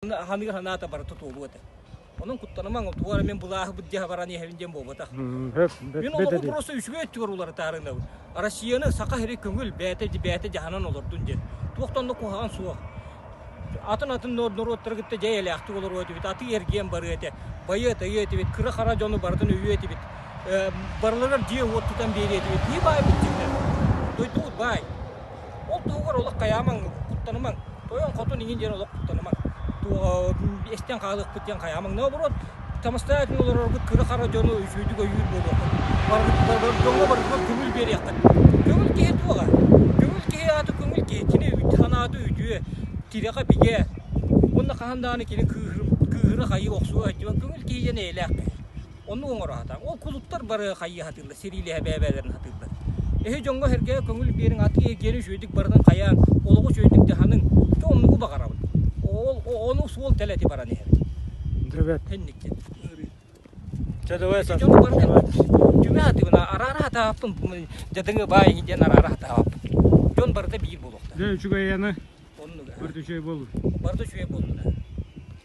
Ханыыр санаата барыта туолуо этэ. Онон куттанымаҥ, тугу эрэ мин былааһы дьаһа баран иһэбин диэн буолбатах. Мин олоҕу просто үчүгэй өттүгэр уларытаарынабын. Россияны саха сири көҥүл бэйэтэ бэйэтэ дьаһанан олордун диэн. Туох да онно куһаҕан суох. Атын-атын норуоттары кытта дьэ эйэлээхтик олоруо этибит, атыы-эргиэн барыа этэ, байыа-тайыа этибит, кыра-хара дьону барытын өйүө этибит, барыларыгар дьиэ-уот тутан биэриэ этибит. Киһи баайбыт дьиҥнэр. Дойдубут баай. Ол туһугар олох хайаамаҥ, куттанымаҥ. Тойон хотун иҥин диэн олох куттанымаҥ. Эстэн хаалыахпыт диэн хайаамаҥ. Наоборот, самостоятельно олороргут кыра-хара дьону үчүгэйдик өйүүр буолуоххут. Дьоҥҥо барытыгар көҥүл биэриэххит. Көҥүл киһи туоҕа? Көҥүл киһи аата көҥүл киһи. Кини санаата үтүө, тирэҕэ бигэ. Уонна хаһан даҕаны кини кыыһыра хайыы охсуо сылдьыбат. Көҥүл киһи диэн эйэлээх киһи. Оннук оҥоро сатаан. Ол кулуттар бары хайыы сатыыллар, сэриилэһэ бэйэ-бэйэлэрин сатыыллар. Эһи дьоҥҥо-сэргэҕэ көҥүл биэриҥ, аты эргиэни үчүгэйдик барытын хайаан, олоҕу үчүгэйдик дьаһаныҥ. Дьэ оннугу баҕарабын. Ол ону суол тэлэти баран иһэбит. Дыбет. Инникки. Чэ давай Ити дьону барытын түмэ сатыыбын, араара сатаабаппын, дьадыҥы баай диэн араара сатаабаппын. Дьон барыта биир буолуохтаах. Дьэ үчүгэй аны. Оннук. Барыта үчүгэй буоллун. Барыта үчүгэй буоллун.